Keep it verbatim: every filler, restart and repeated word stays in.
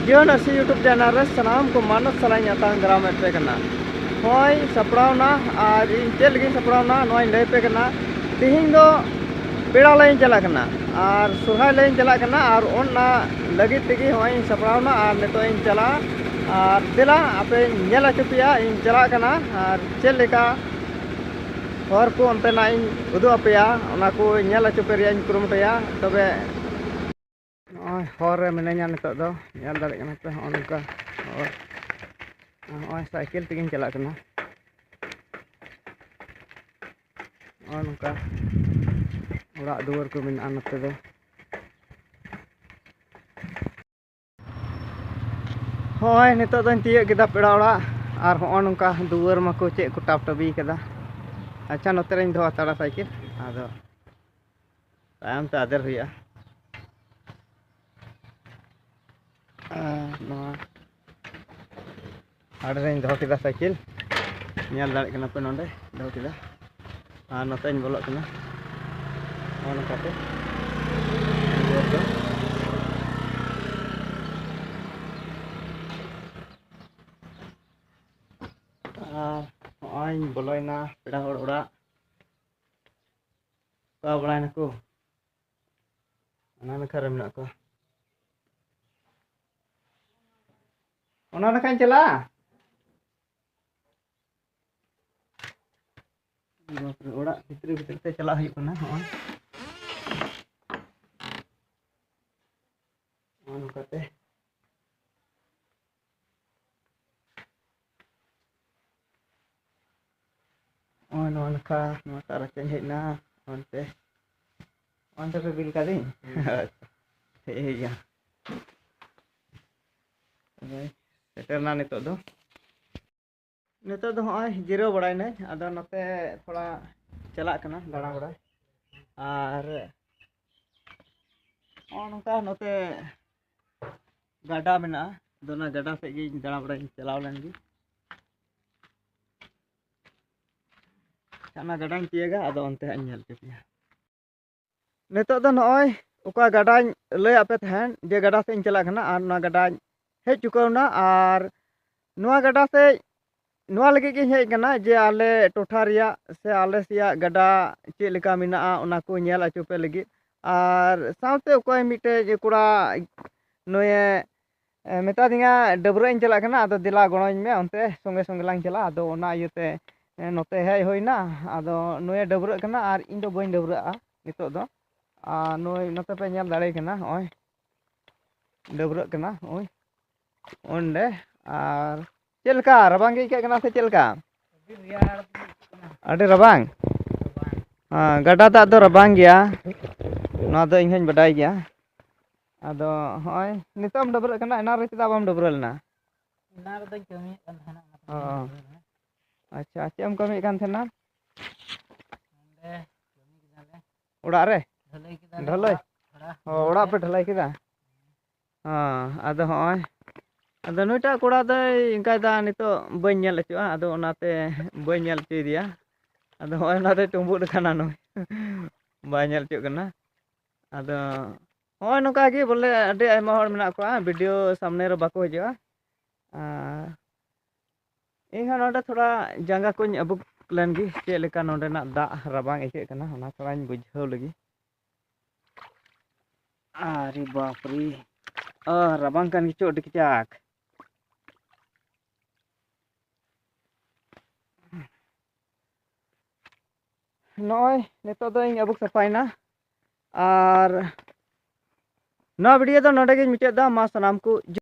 ᱡᱤᱭᱚᱱ ᱟᱹᱨᱥᱤ YouTube channel ᱨᱮ ᱥᱟᱱᱟᱢ ᱠᱚ ᱢᱟᱱᱚᱛ ᱥᱟᱞᱟᱜ ᱤᱧ ᱟᱛᱟᱝ ᱫᱟᱨᱟᱢᱮᱫ ᱯᱮ ᱠᱟᱱᱟ᱾ ᱱᱚᱜᱼᱚᱭ ᱥᱟᱯᱲᱟᱣᱱᱟ, ᱟᱨ ᱤᱧ ᱪᱮᱫ ᱞᱟᱹᱜᱤᱫ ᱤᱧ ᱥᱟᱯᱲᱟᱣᱱᱟ ᱱᱚᱣᱟᱧ ᱞᱟᱹᱭ ᱯᱮ ᱠᱟᱱᱟ᱾ ᱛᱮᱦᱮᱧ ᱫᱚ ᱯᱮᱲᱟ ᱞᱟᱹᱭ ᱤᱧ ᱪᱟᱞᱟᱜ ᱠᱟᱱᱟ, ᱟᱨ ᱥᱚᱨᱦᱟᱭ ᱞᱟᱹᱭ ᱤᱧ ᱪᱟᱞᱟᱜ ᱠᱟᱱᱟ, ᱟᱨ ᱚᱱᱟ ᱞᱟᱹᱜᱤᱫ ᱛᱮᱜᱮ ᱱᱚᱜᱼᱚᱭ ᱤᱧ ᱥᱟᱯᱲᱟᱣᱱᱟ᱾ ᱟᱨ ᱱᱤᱛᱚᱜ ᱤᱧ ᱪᱟᱞᱟᱜᱼᱟ, ᱟᱨ ᱫᱮᱞᱟ ᱟᱯᱮᱧ ᱧᱮᱞ ᱦᱚᱪᱚ ᱯᱮᱭᱟ ᱤᱧ ᱪᱟᱞᱟᱜ ᱠᱟᱱᱟ, ᱟᱨ ᱪᱮᱫ ᱞᱮᱠᱟ ᱦᱚᱨ ᱠᱚ ᱚᱱᱛᱮᱱᱟᱜ ᱤᱧ ᱩᱫᱩᱜ ᱟᱯᱮᱭᱟ, ᱚᱱᱟ ᱠᱚ ᱧᱮᱞ ᱦᱚᱪᱚ ᱯᱮ ᱨᱮᱭᱟᱜ ᱤᱧ ᱠᱩᱨᱩᱢᱩᱴᱩᱭᱟ᱾ ᱛᱚᱵᱮ ᱱᱚᱜᱼᱚᱭ ᱦᱚᱨ ᱨᱮ ᱢᱤᱱᱟᱹᱧᱟ ᱱᱤᱛᱚᱜ ᱫᱚ, ᱧᱮᱞ ᱫᱟᱲᱮᱭᱟᱜ ᱠᱟᱱᱟ ᱯᱮ ᱱᱚᱜᱼᱚ ᱱᱚᱝᱠᱟ ᱦᱚᱨ᱾ ᱱᱚᱜᱼᱚᱭ ᱥᱟᱭᱠᱮᱞ ᱛᱮᱜᱮᱧ ᱪᱟᱞᱟᱜ ᱠᱟᱱᱟ᱾ ᱱᱚᱜᱼᱚ ᱱᱚᱝᱠᱟ ᱚᱲᱟᱜ ᱫᱩᱣᱟᱹᱨ ᱠᱚ ᱢᱮᱱᱟᱜᱼᱟ ᱱᱚᱛᱮ ᱫᱚ᱾ ᱦᱚᱸᱜᱼᱚᱭ ᱱᱤᱛᱚᱜ ᱫᱚᱧ ᱛᱤᱭᱳᱜ ᱠᱮᱫᱟ ᱯᱮᱲᱟ ᱚᱲᱟᱜ, ᱟᱨ ᱦᱚᱸᱜᱼᱚ ᱱᱚᱝᱠᱟ ᱫᱩᱣᱟᱹᱨ ᱢᱟᱠᱚ ᱪᱮᱫ ᱠᱚ ᱴᱟᱯ ᱴᱟᱯᱤ ᱠᱟᱫᱟ᱾ ᱟᱪᱪᱷᱟ, ᱱᱚᱛᱮ ᱨᱮᱧ ᱫᱚᱦᱚ ᱦᱟᱛᱟᱲᱟ ᱥᱟᱭᱠᱮᱞ, ᱟᱫᱚ ᱛᱟᱭᱚᱢ ᱛᱮ ᱟᱫᱮᱨ ᱦᱩᱭᱩᱜᱼᱟ᱾ ᱟᱨ ᱱᱚᱣᱟ ᱟᱲᱮ ᱨᱮᱧ ᱫᱚᱦᱚ ᱠᱮᱫᱟ ᱥᱟᱭᱠᱮᱞ, ᱧᱮᱞ ᱫᱟᱲᱮᱭᱟᱜ ᱠᱟᱱᱟ ᱯᱮ ᱱᱚᱰᱮ ᱫᱚᱦᱚ ᱠᱮᱫᱟ, ᱟᱨ ᱱᱚᱛᱮᱧ ᱵᱚᱞᱚᱜ ᱠᱟᱱᱟ᱾ ᱱᱚᱜᱼᱚ ᱱᱚᱝᱠᱟᱛᱮ ᱫᱩᱣᱟᱹᱨ ᱫᱚ᱾ ᱟᱨ ᱱᱚᱜᱼᱚᱭ ᱤᱧ ᱵᱚᱞᱚᱭᱮᱱᱟ ᱯᱮᱲᱟ ᱦᱚᱲ ᱚᱲᱟᱜ᱾ ᱚᱠᱟ ᱵᱟᱲᱟᱭ ᱱᱟᱠᱚ? ᱚᱱᱟ ᱱᱟᱠᱷᱟ ᱨᱮ ᱢᱮᱱᱟᱜ ᱠᱚᱣᱟ᱾ ᱚᱱᱟ ᱱᱟᱠᱷᱟᱧ ᱪᱟᱞᱟᱜᱼᱟ᱾ ᱵᱟᱯᱨᱮ, ᱚᱲᱟᱜ ᱵᱷᱤᱛᱨᱤ ᱵᱷᱤᱛᱨᱤ ᱛᱮ ᱪᱟᱞᱟᱜ ᱦᱩᱭᱩᱜ ᱠᱟᱱᱟ᱾ ᱱᱚᱜᱼᱚᱭ, ᱱᱚᱜᱼᱚ ᱱᱚᱝᱠᱟᱛᱮ᱾ ᱱᱚᱜᱼᱚᱭ ᱱᱚᱣᱟ ᱱᱟᱠᱷᱟ, ᱱᱚᱣᱟ ᱛᱟᱨᱟ ᱪᱮᱧ ᱦᱮᱡ ᱮᱱᱟ᱾ ᱚᱱᱛᱮ, ᱚᱱᱛᱮ ᱯᱮ ᱵᱤᱞ ᱠᱟᱫᱤᱧ? ᱦᱩᱸ᱾ ᱦᱮᱡ ᱦᱩᱭ ᱠᱟᱱᱟ᱾ ᱦᱳᱭ, ᱥᱮᱴᱮᱨ ᱮᱱᱟ ᱱᱤᱛᱚᱜ ᱫᱚ᱾ ᱱᱤᱛᱚᱜ ᱫᱚ ᱦᱚᱸᱜᱼᱚᱭ ᱡᱤᱨᱟᱹᱣ ᱵᱟᱲᱟᱭᱱᱟᱹᱧ, ᱟᱫᱚ ᱱᱚᱛᱮ ᱛᱷᱚᱲᱟ ᱪᱟᱞᱟᱜ ᱠᱟᱱᱟ ᱫᱟᱬᱟ ᱵᱟᱲᱟᱭ᱾ ᱟᱨ ᱱᱚᱜᱼᱚ ᱱᱚᱝᱠᱟ ᱱᱚᱛᱮ ᱜᱟᱰᱟ ᱢᱮᱱᱟᱜᱼᱟ, ᱟᱫᱚ ᱚᱱᱟ ᱜᱟᱰᱟ ᱥᱮᱫ ᱜᱤᱧ ᱫᱟᱬᱟ ᱵᱟᱲᱟᱧ ᱪᱟᱞᱟᱣ ᱞᱮᱱ ᱜᱮ᱾ ᱚᱱᱟ ᱜᱟᱰᱟᱧ ᱛᱤᱭᱟᱹᱜᱟ, ᱟᱫᱚ ᱚᱱᱛᱮ ᱦᱟᱸᱜ ᱤᱧ ᱧᱮᱞ ᱦᱚᱪᱚ ᱯᱮᱭᱟ᱾ ᱱᱤᱛᱚᱜ ᱫᱚ ᱱᱚᱜᱼᱚᱭ ᱚᱠᱟ ᱜᱟᱰᱟᱧ ᱞᱟᱹᱭᱟᱫ ᱯᱮ ᱛᱟᱦᱮᱸᱫ ᱡᱮ ᱜᱟᱰᱟ ᱥᱮᱫ ᱤᱧ ᱪᱟᱞᱟᱜ ᱠᱟᱱᱟ, ᱟᱨ ᱚᱱᱟ ᱜᱟᱰᱟᱧ ᱦᱮᱡ ᱪᱩᱠᱟᱹᱣᱱᱟ᱾ ᱟᱨ ᱱᱚᱣᱟ ᱜᱟᱰᱟ ᱥᱮᱫ ᱱᱚᱣᱟ ᱞᱟᱹᱜᱤᱫ ᱜᱤᱧ ᱦᱮᱡ ᱠᱟᱱᱟ ᱡᱮ ᱟᱞᱮ ᱴᱚᱴᱷᱟ ᱨᱮᱭᱟᱜ ᱥᱮ ᱟᱞᱮ ᱥᱮᱭᱟᱜ ᱜᱟᱰᱟ ᱪᱮᱫ ᱞᱮᱠᱟ ᱢᱮᱱᱟᱜᱼᱟ, ᱚᱱᱟ ᱠᱚ ᱧᱮᱞ ᱚᱪᱚ ᱯᱮ ᱞᱟᱹᱜᱤᱫ᱾ ᱟᱨ ᱥᱟᱶᱛᱮ ᱚᱠᱚᱭ ᱢᱤᱫᱴᱮᱡ ᱠᱚᱲᱟ ᱱᱩᱭᱮ ᱮ, ᱢᱮᱛᱟ ᱫᱤᱧᱟ, "ᱰᱟᱹᱵᱽᱨᱟᱹᱜ ᱤᱧ ᱪᱟᱞᱟᱜ ᱠᱟᱱᱟ, ᱟᱫᱚ ᱫᱮᱞᱟ ᱜᱚᱲᱚᱧ ᱢᱮ, ᱚᱱᱛᱮ ᱥᱚᱸᱜᱮ ᱥᱚᱸᱜᱮ ᱞᱟᱝ ᱪᱟᱞᱟᱜᱼᱟ᱾" ᱟᱫᱚ ᱚᱱᱟ ᱤᱭᱟᱹᱛᱮ, ᱮ, ᱱᱚᱛᱮ ᱦᱮᱡ ᱦᱩᱭᱱᱟ᱾ ᱟᱫᱚ ᱱᱩᱭᱮ ᱰᱟᱹᱵᱽᱨᱟᱹᱜ ᱠᱟᱱᱟ ᱟᱨ ᱤᱧ ᱫᱚ ᱵᱟᱹᱧ ᱰᱟᱹᱵᱽᱨᱟᱹᱜᱼᱟ ᱱᱤᱛᱚᱜ ᱫᱚ᱾ ᱟᱨ ᱱᱩᱭ ᱱᱚᱛᱮ ᱯᱮ ᱧᱮᱞ ᱫᱟᱲᱮᱭ ᱠᱟᱱᱟ, ᱱᱚᱜᱼᱚᱭ ᱰᱟᱹᱵᱽᱨᱟᱹᱜ ᱠᱟᱱᱟ, ᱱᱚᱜᱼᱚᱭ ᱚᱸᱰᱮ᱾ ᱟᱨ ᱪᱮᱫ ᱞᱮᱠᱟ, ᱨᱟᱵᱟᱝ ᱜᱮ ᱟᱹᱭᱠᱟᱹᱜ ᱠᱟᱱᱟ ᱥᱮ ᱪᱮᱫ ᱞᱮᱠᱟ? ᱟᱹᱰᱤ ᱨᱟᱵᱟᱝ? ᱦᱮᱸ, ᱜᱟᱰᱟ ᱫᱟᱜ ᱫᱚ ᱨᱟᱵᱟᱝ ᱜᱮᱭᱟ᱾ ᱱᱚᱣᱟ ᱫᱚ ᱤᱧ ᱦᱚᱸᱧ ᱵᱟᱰᱟᱭ ᱜᱮᱭᱟ᱾ ᱟᱫᱚ ᱦᱚᱸᱜᱼᱚᱭ ᱱᱤᱛᱚᱜ ᱮᱢ ᱰᱟᱹᱵᱽᱨᱟᱹᱜ ᱠᱟᱱᱟ, ᱮᱱᱟᱱ ᱨᱮ ᱪᱮᱫᱟᱜ ᱵᱟᱢ ᱰᱟᱹᱵᱽᱨᱟᱹ ᱞᱮᱱᱟ? ᱮᱱᱟᱱ ᱨᱮᱫᱚᱧ ᱠᱟᱹᱢᱤᱭᱮᱫ ᱠᱟᱱ ᱛᱟᱦᱮᱱᱟ, ᱚᱱᱟ ᱛᱮ ᱚ᱾ ᱵᱟᱹᱧ ᱰᱟᱹᱵᱽᱨᱟᱹ ᱞᱮᱱᱟ᱾ ᱟᱪᱪᱷᱟ, ᱪᱮᱫ ᱮᱢ ᱠᱟᱹᱢᱤᱭᱮᱫ ᱠᱟᱱ ᱛᱟᱦᱮᱱᱟ? ᱱᱚᱰᱮ ᱠᱟᱹᱢᱤ ᱠᱮᱫᱟᱞᱮ᱾ ᱚᱲᱟᱜ ᱨᱮ? ᱰᱷᱟᱹᱞᱟᱹᱭ ᱠᱮᱫᱟᱞᱮ ᱰᱷᱟᱹᱞᱟᱹᱭ? ᱚᱲᱟᱜ, ᱛᱷᱚᱲᱟ ᱚ, ᱚᱲᱟᱜ ᱯᱮ ᱰᱷᱟᱹᱞᱟᱹᱭ ᱠᱮᱫᱟ? ᱦᱚᱸ, ᱟᱫᱚ ᱦᱚᱸᱜᱼᱚᱭ, ᱟᱫᱚ ᱱᱩᱭᱴᱟᱜ ᱠᱚᱲᱟ ᱫᱚᱭ ᱚᱱᱠᱟᱭᱫᱟ, ᱱᱤᱛᱚᱜ ᱵᱟᱹᱧ ᱧᱮᱞ ᱦᱚᱪᱚᱜᱼᱟ, ᱟᱫᱚ ᱚᱱᱟᱛᱮ ᱵᱟᱹᱧ ᱧᱮᱞ ᱦᱚᱪᱚᱭᱮᱫᱮᱭᱟ᱾ ᱟᱫᱚ ᱦᱚᱸᱜᱼᱚᱭ ᱚᱱᱟᱛᱮ ᱴᱩᱢᱵᱩᱜ ᱟᱠᱟᱱᱟ ᱱᱩᱭ᱾ ᱵᱟᱭ ᱧᱮᱞ ᱦᱚᱪᱚᱜ ᱠᱟᱱᱟ᱾ ᱟᱫᱚ ᱦᱚᱸᱜᱼᱚᱭ ᱱᱚᱝᱠᱟ ᱜᱮ ᱵᱚᱞᱮ ᱟᱹᱰᱤ ᱟᱭᱢᱟ ᱦᱚᱲ ᱢᱮᱱᱟᱜ ᱠᱚᱣᱟ, video ᱥᱟᱢᱱᱮ ᱨᱮ ᱵᱟᱠᱚ ᱦᱤᱡᱩᱜᱼᱟ᱾ ᱟᱨ ᱤᱧ ᱦᱚᱸ ᱱᱚᱰᱮ ᱛᱷᱚᱲᱟ ᱡᱟᱸᱜᱟ ᱠᱚᱧ ᱟᱹᱵᱩᱠ ᱞᱮᱱ ᱜᱮ, ᱪᱮᱫ ᱞᱮᱠᱟ ᱱᱚᱰᱮᱱᱟᱜ ᱫᱟᱜ ᱨᱟᱵᱟᱝ ᱟᱹᱭᱠᱟᱹᱜ ᱠᱟᱱᱟ, ᱚᱱᱟ ᱛᱷᱚᱲᱟᱧ ᱵᱩᱡᱷᱟᱹᱣ ᱞᱮᱜᱮ᱾ ᱟᱨᱮ ᱵᱟᱯ ᱨᱮ, ᱟᱦ, ᱨᱟᱵᱟᱝ ᱠᱟᱱ ᱜᱮᱪᱚ ᱟᱹᱰᱤ ᱠᱟᱡᱟᱠ᱾ ᱱᱚᱜᱼᱚᱭ ᱱᱤᱛᱚᱜ ᱫᱚ ᱤᱧ ᱟᱹᱵᱩᱠ ᱥᱟᱯᱷᱟᱭᱮᱱᱟ᱾ ᱟᱨ ᱱᱚᱣᱟ video ᱫᱚ ᱱᱚᱰᱮ ᱜᱤᱧ ᱢᱩᱪᱟᱹᱫ ᱮᱫᱟ᱾ ᱢᱟ ᱥᱟᱱᱟᱢ ᱠᱚ